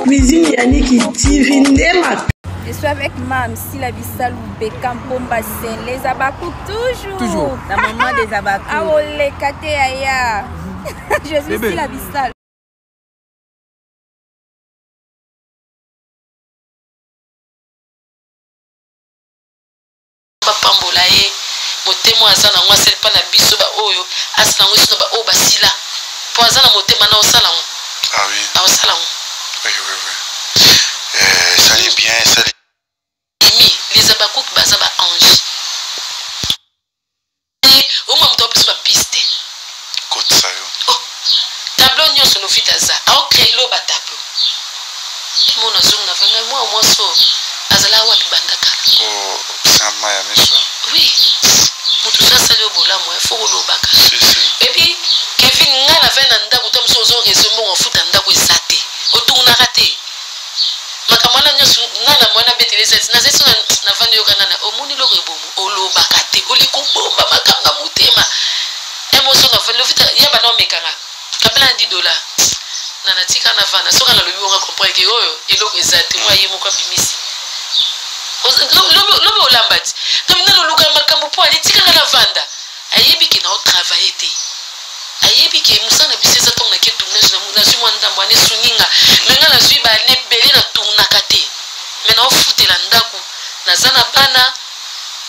Cuisine Yannick TV nde Je suis avec Mam Sila Bisalou Beckham Pomba Sen les Abakou toujours. Toujours. La maman des Abakou. Aoleka te yaya. Je suis Bébé. Sila Bisalou. Bapambola ye motema oyo aza nango asali mpa na biso baoyo asala yango esino baoyo basila mpo aza na motema na osala yango Ah oui. aosala yango Oui. Esali bien, esali. Mimi, les Habacucs baza ba ange. Oma moto apesi ba piste. Kotisa yo. Oh, tableau nyonso lovita aza. Ao créer lo ba tableau. Mona zongo na vanga mwa mwasi oyo azala wapi banda kala. Oh, sama ya miso. Oui. Moto so asali yo bolamu, il faut kolobaka. Si, si. Et puis Kevin nga na vanda ndako ta mosusu ozo réseau mbongo ofuta ndako eza te. Otournaka te. Makambo wana nyonso nga na mwana betele eza ti nazali so navandi yoka nana omoni eloko ebomo olobaka te olingi kobomba makambo na motema emoso navandi lovita ya bana omekanga kapela na 10 dollar na natika navanda soki nalobi bongo comprendre ke oyo eloko eza te mwa ye moko abimisi lobi olamba ti nami nano oluka makambo mpo ali tikanga navanda ayebi ke na otravaille te ayebi ke mosala na biso eza ntongo nake tournage nazwi mwa ndambo wana esungi nga me nga nazwi bane ebele na tournaka te me naofutela ndako naza na bana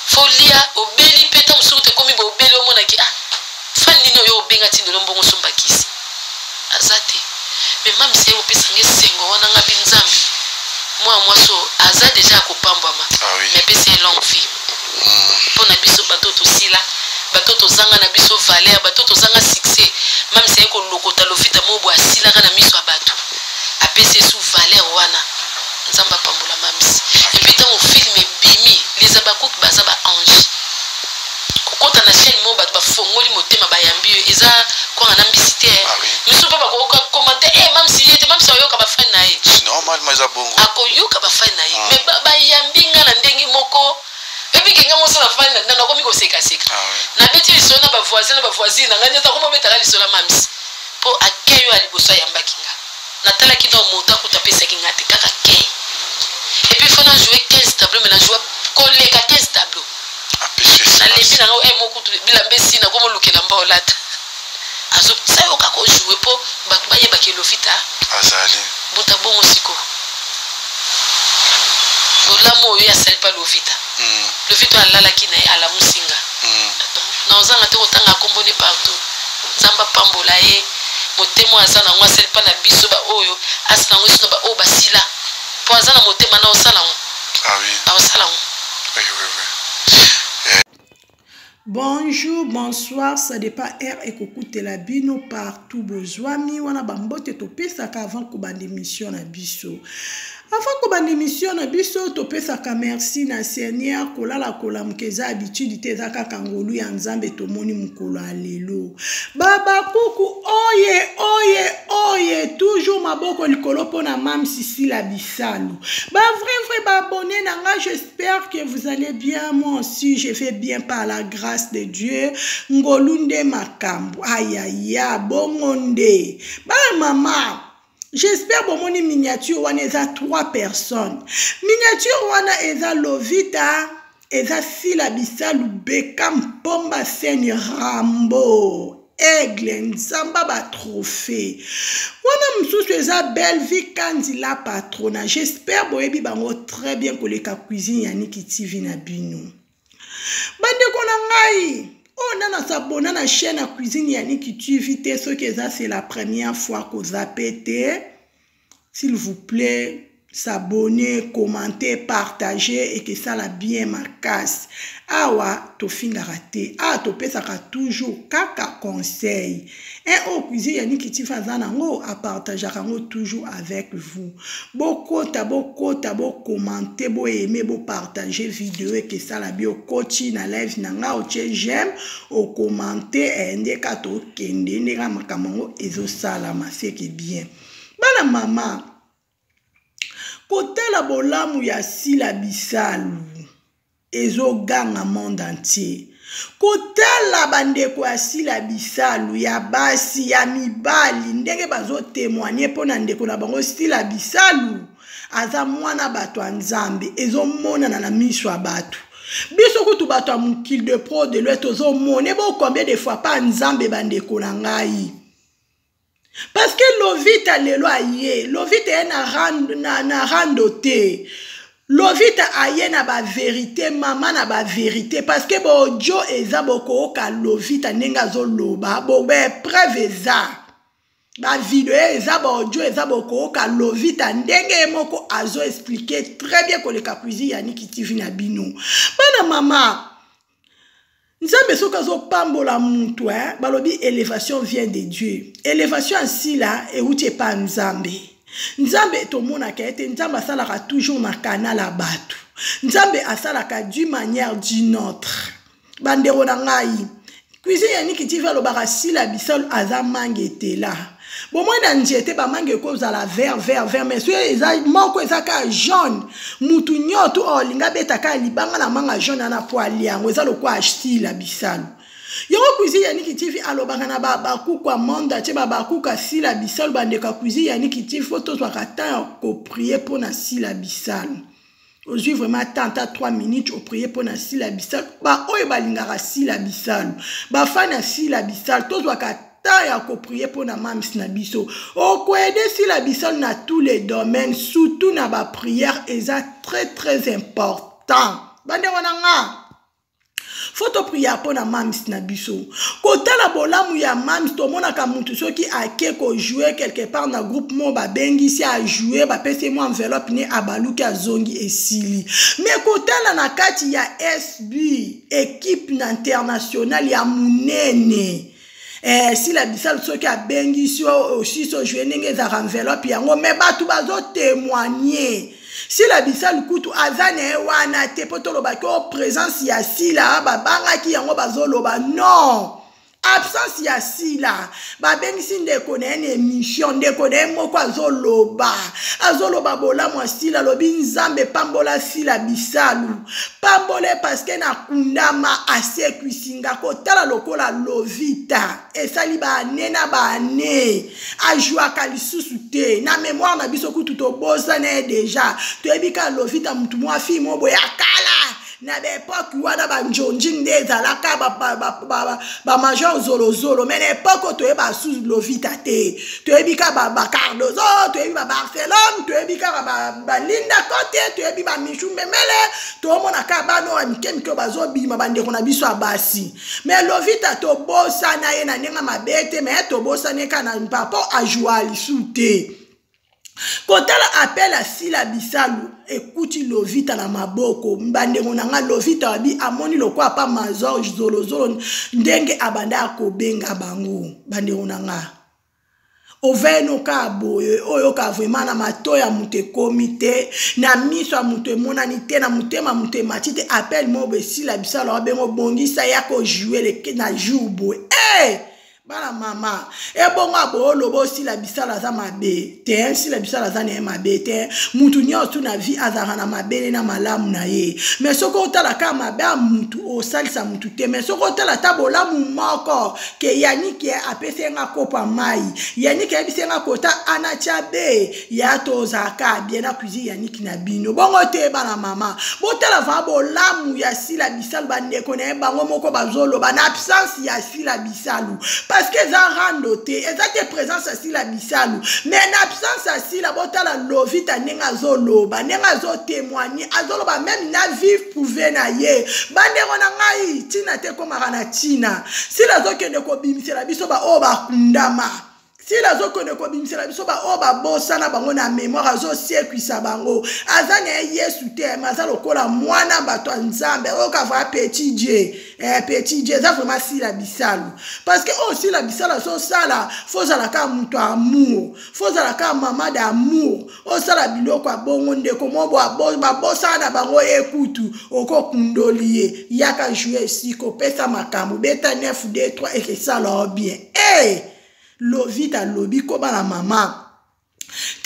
folia obeli mpe ntango mosusu te ekomi boobeli omonaki ah fani nini oyo obenga tindelo mbongo osomba kisi aza te me mamisi ye kopesanga esengo wana nga mpe nzambe mwana mwasi oyo aza deja ya kopambwama. Ah oui. Me apesi ye longue vie mpo na biso bato tosila bato tozanga na biso valeur bato tozanga succès mamisi aye kolokota lovita moko boye asilaka na miso ya bato apesi ye su valeur wana nzambe apambola mamisi epuis ntango filme ebimi les Habacucs baza ba ange kokota na chaîne moko bato bafongoli motema bayambi yo eza kwanga na mbisi te. Ah oui. Misu mpe bakokoka komante e mamisi ye te mamisi ayoka bafani na ye. C'est normalement eza bongo. Akoyoka bafani na ye. Mm. Me bayambi nga na ndenge moko ebike nga moso na fani na nakomi kosekaseka. Ah oui. Nabeti lisolo na bavoisin na bavoisine na ngai nyonso akomi obetaka lisolo ya mamisi mpo akei oyo ya liboso ayambaki nga natalaki na moto akuta apesaki nga te kaka kei epuis fo na joue 15 tableau me na joue koleka 15 tableau. Apesi yo Nalembi espace. nango e mokutu bilamba esi nakomolukela mba olata azotia yo kaka ojoue mpo bato bayebaka elovita Azali. buta bongo siko bolamu oyo asali mpa lovita. Lovita oyo alalaki na ye alamusinga. Naozanga te kotanga akomboni partout nzambe apambola ye motema oyo aza nango asali mpa na biso baoyo asala yango esino baoyo basila mpo aza na motema na osala yango. Ah oui. Aosala yango. Oui. Bonjour, bonsoir, ça dépend heure ekokutela bino partout bozwami wana bambote topesaka avant kobanda émission na biso. Avant kobanda émission na biso topesaka merci na Seigneur kolala kolamuka eza habitude te eza kaka ngolu ya Nzambe tomoni mokolo ya lelo. Babakuku oye oye oye toujours maboko likolo mpona Mam Sisila Bisalu. Ba vrai vrai ba abonné na nga, j'espère que vous allez bien, moi aussi je vais bien par la grâce de Dieu. Ngolu nde makambo. Ayaya bongo nde. Ba mama j'espère bomoni miniature wana eza 3 personnes. Miniature wana eza Lovita, eza Sila Bisalu, Beka Mpomba Seni Rambo. Aigle Nzamba ba trophée. Wana mosusu eza Bellevue Kandi la patrona. J'espère boyebi bango très bien koleka cuisine ya Niki TV na bino. Bandeko na ngai, oyo nana s'abonna na chaîne ya cuisine ya Niki TV te soki eza c'est la première fois kozape te. S'il vous plaît, s'abonner, commenter, partager et que ça la bien ma casse. Awa tofingaka te. Awa topesaka toujours kaka conseil. Un oyo cuisine ya Niki TV aza nango a partageaka yango toujours avec vous. Bokota, bokota, bokommente, boaimer, bopartager vidéo et que ça la bien okoti na live na nga otie j'aime, okommente ndeka tokende ndeka makambo yango ezosalama c'est que bien. Bana mama kotala bolamu ya Sila Bisalu. Ezoganga monde entier. Kotala bandeko ya Sila Bisalu ya basi ya mibali ndenge bazotemoigne mpo na ndeko na bango Sila Bisalu aza mwana bato ya Nzambe, ezomonana na miso ya bato. Biso kutu bato ya mokili de pro de loin tozomona ebo combien de fois pa Nzambe bandeko na ngai. Parce que Lovita lelo aye, Lovita ye na rando, na rando te. Lovita aye na ba verite, mama na ba verite, parce que bojo eza bokooka Lovita ndenge azoloba, bo ba preuve eza. Ba video eza bojo eza bokooka Lovita ndenge ye moko azo expliquer très bien koleka cuisine ya Niki TV na bino. Bana mama, Nzambe soki azopambola mutu, hein, balobi elevation vient de Dieu. Elevation ya Sila euti epa Nzambe. Nzambe tomonaka ete Nzambe asalaka toujours na canal ya bato. Nzambe asalaka d'une manière d'une autre. Bandeko na ngai, cuisine ya Niki TV alobaka Sila Bisalu aza mangue etela. Bomoi na nzete ba mangue ekozala vert vert vert, mais soki eza moko eza kaka jaune, mutu nyoto oyo alinga abeta kaka libanga na manga jaune wana po alia yango, eza lokola Sila Bisalu. Yango cuisine ya Niki TV alobaka na ba bakuku ya monde entier, ba bakuku ya Sila Bisalu, bandeko ya cuisine ya Niki TV, faut tozwaka temps ya koprier mpo na Sila Bisalu. Ozwi vraiment temps ata 3 minutes oprier mpo na Sila Bisalu. Ba oyo balingaka Sila Bisalu, bafani ya Sila Bisalu, tozwaka temps ya koprier mpo na mams na biso. Okoede Sila Bisalu na tous les domaines, surtout na ba prière, eza très très important. Bandeko na nga, faut toprier mpo na mams na biso. Kotala bolamu ya mams, tomonaka mutu soki ake kojouer quelque part na groupe mo babengisi ajouer, bapesi mwa enveloppe ne abaluki azongi esili. Mais kotala na kati ya SB, équipe na internationale ya munene, Sila Bisalu soki abengisi yo aussi so jouer ndenge ezalaka enveloppe yango, mais bato bazotémoigner Sila Bisalu kutu aza na ye wana te, po tolobaki o présence ya Sila babangaki yango, bazoloba non, absence ya Sila. Babengisi ndeko na ye na émission, ndeko na ye moko azoloba, azoloba bolamu ya Sila, alobi Nzambe pambola Sila Bisalu, pambole parce que na kundama asekwisi nga. Kotala lokola Lovita esali baane na baane ajwaka lisusu te na mémoire na biso, kutu tobosana ye déjà. Toyebi kaka Lovita mutu mwa fille mo boye akala na baepoke wana, banjonji nde ezalaka bamajor zolozolo, mais na epoke oyo toyeba susu Lovita te. Toyebi kaka bacardozo, toyebi babarcelone, toyebi kaka balinda kote, toyebi bamichu memele, tomona kaka bana oyo ya mike mike oyo bazobima, bandeko na biso ya basi. Mais Lovita tobosana ye na ndenge mabe te, mais tobosana ye kaka na par rapport ajoua lisu te. Kotala appel ya Sila Bisalu ekuti Lovita na maboko, bandeko na nga, Lovita wabi amoni lokola pa Mazor zolozolo ndenge abanda akobenga bango. Bandeko na nga, oveno ka boye oyo ka vraiment na matoyi ya moto ekomi te, na miso ya moto emonani te, na motema moto emati te. Appel moko boye Sila Bisalu abengo bongisa ya kojouer na jour boye. Hey! Bana mama, ebongo aboyoloba Sila Bisalu aza mabe te. Sila Bisalu aza na ye mabe te. Mutu nyonso na vie azalaka na mabele na malamu na ye, mais soki otala kaka mabe ya mutu, osalisa mutu te. Mais soki otala ata bolamu moko ke Yaniki apesi ye nga kopa mai, Yaniki ayebisi ye nga kota anatia be ya tozalaka bien na cuisine Yaniki na bino bongo te. Bana mama, botala va bolamu ya Sila Bisalu, bandeko na ye bango moko bazoloba na absence ya Sila Bisalu, parce que eza rando te, eza te présence ya Sila Bisalu, mais na absence ya Sila, botala Lovita ndenge azoloba, ndenge azotémoigne, azoloba même na vie privée na ye. Bandeko na ngai, ntina te ekomaka na ntina. Sila azokende kobimisela biso baoyo bakundama, Sila azokende kobimisela biso baoyo babosana bango na mémoire, azosekwisa bango. Aza na ye Yesu te, mais aza lokola mwana bato ya Nzambe oyoka vraiment petit Dieu, petit Dieu eza vraiment Sila Bisalu, parce que oyo Sila Bisalu azosala, faut ozala kaka moto ya amour, faut ozala kaka mama d'amour, osala biloko ya bongo. Ndeko mo babosana na bango ye kutu okokundoli ye, yaka joue esika opesa makambo, beta 9 2 3 ekesala o bien. Hey! Lovita alobi koba na mama.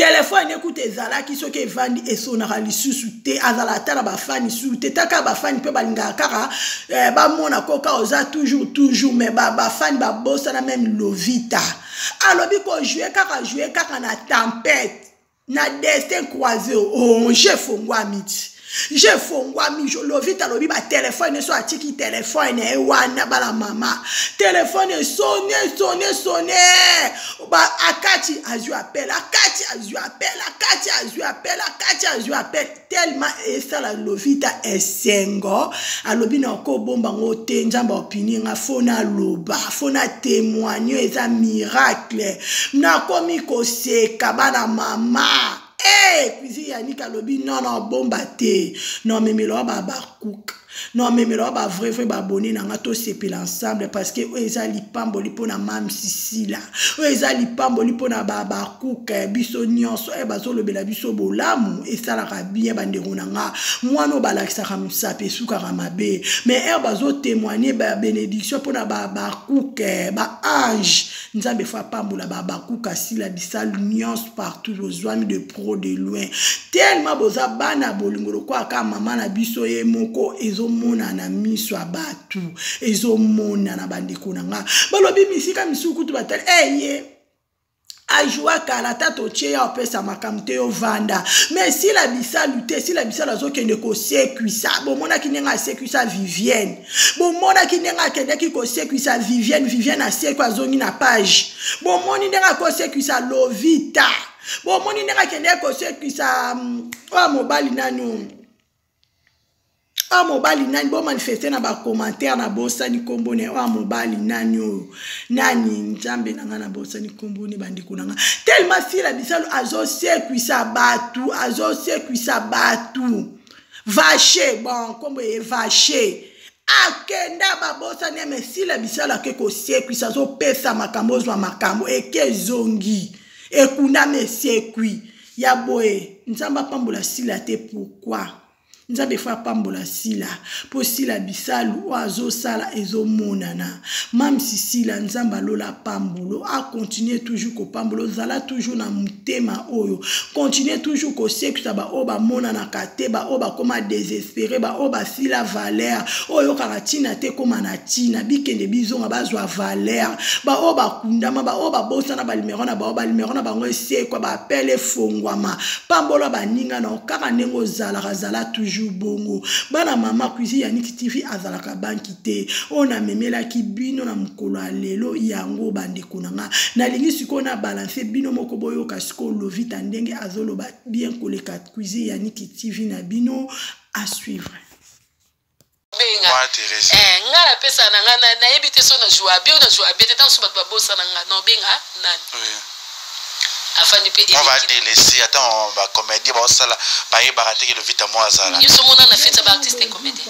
Telefone ekuta ezalaki soki evandi esonaka lisusu te, azala ata na bafani susu te. Taka bafani mpe balingaka kaka eh, bamona koka oza toujours toujours, mais bafani ba babosana meme Lovita. Alobi kojoue kaka joue kaka na tempête na destin croisé, oh, je fongwami ti je fongwami. Lovita alobi batelefone nyonso atiki telefone na ye wana, bana mama, telefone esone esone esone, akati azwi appel, akati azwi appel, akati azwi appel, akati azwi appel, tellement esala Lovita esengo. Alobi na okobomba ngo te, Nzambe opini nga, fo naloba, fo na témoigne, eza miracle. Nakomi koseka, bana mama. Hey, Cuisine Yannick alobi non, non, bomba te, non, memela ba bakuka, non, memela ba vrai vrai babone na nga, tosepela ensemble, parce que oyo eza lipamboli mpona Mame Sisila, oyo eza lipamboli mpona bakuka biso nyonso. Oyo bazolobela biso bolamu esalaka bien. Bandeko na nga, mwana oyo balakisaka mosapi esukaka mabe, mais ere bazotémoigne babénédiction mpona bakuka, baange, Nzambe fo apambola babakuka Sila Bisalu nyonso partout ozwami, de pro de loin, tellement boza bana bolingo lokola kaka mama na biso ye moko. Ezomonana miso ya bato, ezomonana. Bandeko na nga, balobi misika misusu kutu batali eye ajua kala, ata totie ya opesa makambo te, yovanda. Mais Sila Bisalu te, Sila Bisalu azokende kosekwisa. Bomonaki ndenge asekwisa Vivienne, bomonaki ndenge akendaki kosekwisa Vivienne. Vivienne asekwi, azongi na page. Bomoni ndenge akosekwisa Lovita, bomoni ndenge akendaki kosekwisa oyo mobali nani, oyo mobali nani, bomanifeste na bacommentaire, nabosani nkombo na ye. Oyo mobali nani, oyo nani, Nzambe na ngai, nabosani nkombo ne. Bandeko na ngai, tellement Sila Bisalu azosekwisa bato, azosekwisa bato. Vache, bon, nkombo ye Vache, akenda babosani, me Sila Bisalu ake kosekwisa, azopesa makambo, ozwa makambo eke ezongi, ekundama, esekwi ya boye. Nzambe apambola Sila te? Pourquoi Nzambe fo apambola Sila? Mpo Sila Bisalu oyo azosala ezomonana. Mamsi Sila, Nzambe alola apambolo, akontinue toujours kopambola. Ozala toujours na motema oyo, continue toujours kosekisa baoyo bamonanaka te, baoyo bakóma désespéré, baoyo basila valeur, oyo oyokaka ntina te, ekóma na ntina, bikende bizonga, bazwa valeur, baoyo bakundama, baoyo babosana banimero na bango, banimero na bango esekwa, baappel efongwama. Pambola baninga na yo kaka ndenge ozalaka, zala toujours bongo. Bana mama, Cuisine Yaniki TV azalaka banki te. Oyo namemelaki bino na mokolo ya lelo yango, bandeko na nga, nalingi sikoyo na balance bino moko, boyoka sikoyo Lovita ndenge azoloba bien koleka Cuisine Yaniki TV na bino. À suivre. Benga eh, nga napesa na nga, nayebi te so na joua bien, na joua bien te. Ntango so bato babosana nga, na obenga nani afandi mpe. On va délaisser ata bacomédie baosala, bayebaka te ke Lovita mo azala. Nyonso mona na fete ya baartiste comédie.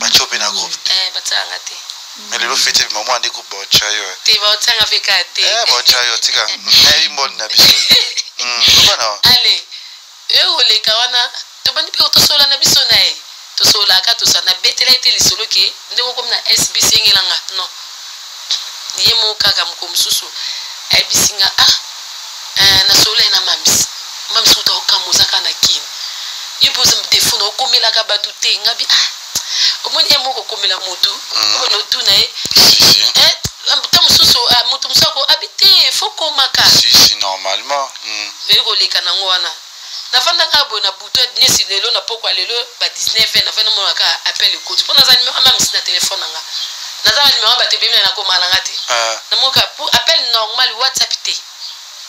Batie mpe na groupe te. Batianga te. Mais lelo fete ebima mwa nde groupe baotya yo. Te, baotianga mpe kaka te. Baotya yo, tika, nayebi mboni na biso loba na. Ale ekoleka wana, tobandi mpe tosola na biso na ye, tosolaka, tosala, nabetela ye te lisolo ke ndenge okomi na SBC engelanga. Non, ye moko kaka mokolo mosusu ayebisi nga: "Ah, nasola ye na Mamisi, Mamisi kuta okama, oza kaka na Kini, yo mpe oza telefone okomelaka bato te." Ngabi: "Ah, omoni ye moko okomela motu oyo otuna ye." Ta mosusu moto mosusu ako abi te, fo komaka. Si si, normalement. Eyi koleka nango wana, navandaka boye na butu nesi lelo na pokwa lelo ba 19, navandi, monaka appel ekoti, mpo naza numero Mamisi na telefone na nga, naza na numero bato ebemi na nakoma na nga te. Namoka appel normal, WhatsApp te.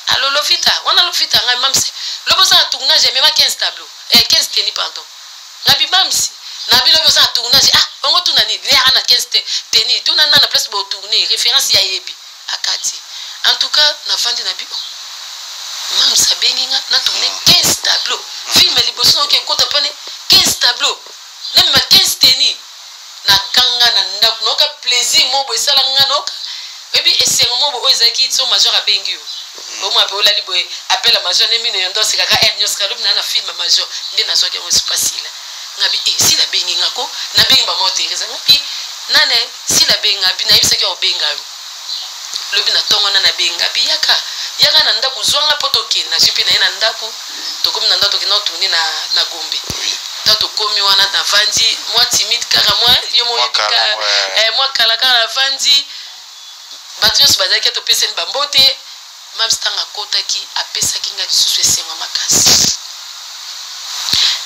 "Alo, Lovita?" Wana Lovita: "Ngai Mamisi, lobi oza na tournage, emema 15 tableau, 15 teni, pardon." Ngabi: "Mamisi, na bilobi oza na tournage." "Ah, ongo tuna nini? Leyaka na 15 teni, tuna na place botourne, référence ya yebi." Akati. En tout cas navandi na bi, oh, Mamisi abengi nga na tourne 15 tableau, film liboso naoki ekota pene 15 tableau, namema 15 teni. Nakanga na ndako, naoka plaisir moko boye esala nga, naoka oyebi esengo moko boye oyo ezalaki so major abengi yo, omwa mpe olali boye, appel ya major nde mino yo ndo osekaka aire nyonso. Kalobi na film ya major nde nazwaki yango esipasila. Ngabi e Sila abengi nga ko, nabengi mama Teresa, ngabi nane Sila abenga bi, nayebisaki ya kobenga yo lobi na ntongo. Nani abenga bi? Yaka, yaka na ndako, zwanga mpo. Tokende, nazwi mpe na ye na ndako. Tokomi na ndako, tokenda kotourner na Gombe. Ntango tokomi wana, navandi mwa timide kaka, mwa yo Mwa kala, ouais. Mwa kala kaka navandi. Bato nyonso bazalaki, topesani bambote. Mams ntango akotaki, apesaki ngai lisusu esengo makasi.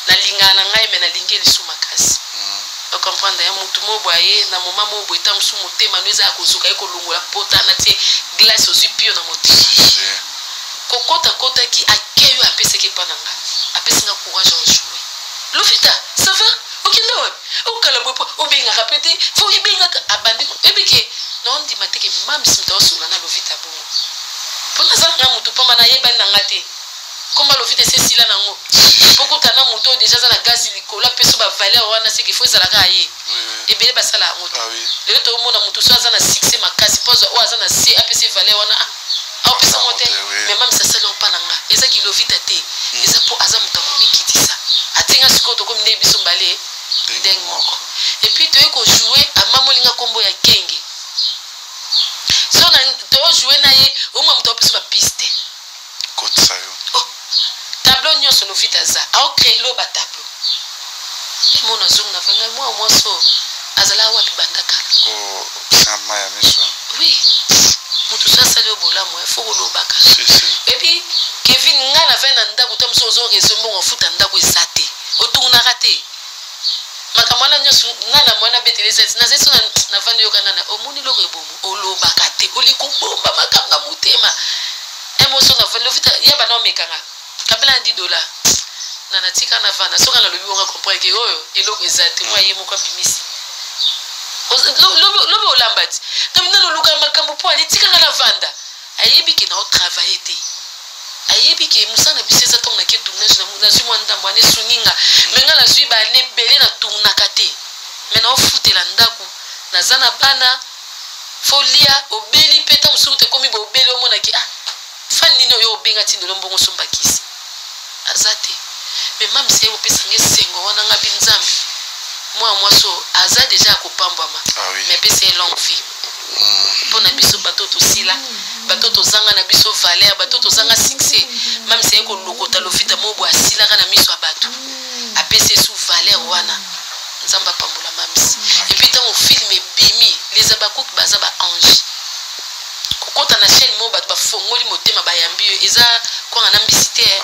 Nalingaka na ngai, me nalingi lisusu makasi. Ocomprendre ya motu mo boye aye na moma mo boye, ta mosusu motema no eza ya kozuka, ye kolongola pota na tie glace, ozwi pio na motema. Si. Kokota kotaki, akei oyo apesaki epa na nga, apesi nga courage ya jouer. Lovita, ça va? Okenda wapi? Okala boye po obengaka mpe te, fo ebengaka. Abandi ebike, naondima te ke mamisi moto aosola na Lovita bongo, mpo naza na nga motu pamba, nayebani na nga te. Komba Lovita esi esila nango, mpo kuta na moto oyo deja aza na gazi likolo, apesi bavaleur wana, seke fo ezalaka ye. Ebele basala yango te. Lelo toomona motu so aza na succès makasi, mpo azwa oyo aza na se, apesi valeur wana, ah, aopesa ngo te. Mais mamisi asali yango mpa na nga, ezaki Lovita te, eza mpo aza moto akomikitisa. Atinga sikoyo, tokomi nde biso mbale ndenge moko. Et puis toye kojouer, amamolinga nkombo ya Kenge. So na tojouer na ye, omwa moto apesa bapiste. Kotisa yo. Oh, tableau nyonso Lovita aza aocréer lo batableau. Emona zongo na vengai, mwa mwasi oyo azala wapi banda kala? Opesa mai ya miso. Oui, moto so asali yo bolamu, fo kolobaka. Si, si. Epi Kevin, ngai na vai na ndako, ta mosu ozo reseau, mbongo ofuta ndako eza te, otungunaka te makambo wana nyonso. Ngai na mwana abetele eza nazali so navandi, yoka nana omoni eloko ebomo, olobaka te, oli kobomba makambo na motema. Emoso navandi, Lovita ya bana omekanga kabela na 10 dollar na natika na vanda. Soki nalobi bonga, comprendre ke oyo eloko eza te, mwa ye moko abimisi. Lobi olamba ti ngai nano oluka makambo mpo ani tikanga na vanda. Ayebi ke na otravaille te, ayebi ke mosala na biso eza ntango nake tournage, nazwi mwa ndambo wana esungi nga. Me ngai nazwi bane ebele, natournaka te, me naofutela ndako, naza na bana, folia obeli mpe ta mosuku te, ekomi boobeli, omonaki ah fani nini oyo obenga tindelo mbongo osombakisi aza te. Me mamisa ye kopesanga esengo wana, nga bi Nzambe, mwana mwasi oyo aza deja ya kopambwama. Ah oui. Me apesa ye longue vie mpo na biso bato tosila, bato tozanga na biso valeur, bato tozanga succès. Mamisa ye kolokota Lovita mo boye asilaka na miso ya bato, apesi ye su valeur wana. Nzambe apambola mamisi. Et puis ntango film ebimi, les Abakuki baza baange. Kokota na chaîne mo, bato bafongoli motema, bayambi yo, eza kwanga na mbisi te, eh.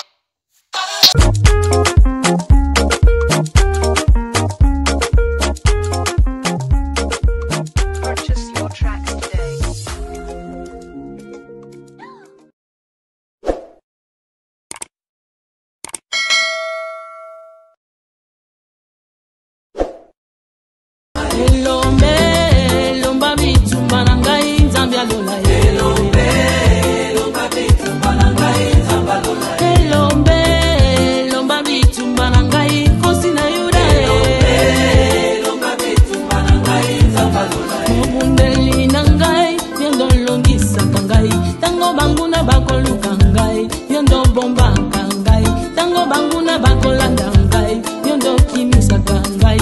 Purchase your tracks today. Elombe, elomba bitumba na ngai, Nzambe alola. Elombe, elomba bitumba na ngai, Nkosi na Yuda. Mobundeli na ngai, yo nde olongisaka ngai. Ntango banguna bakoluka ngai, yo nde obombaka ngai. Ntango banguna bakolanda ngai, yo nde okimisaka ngai.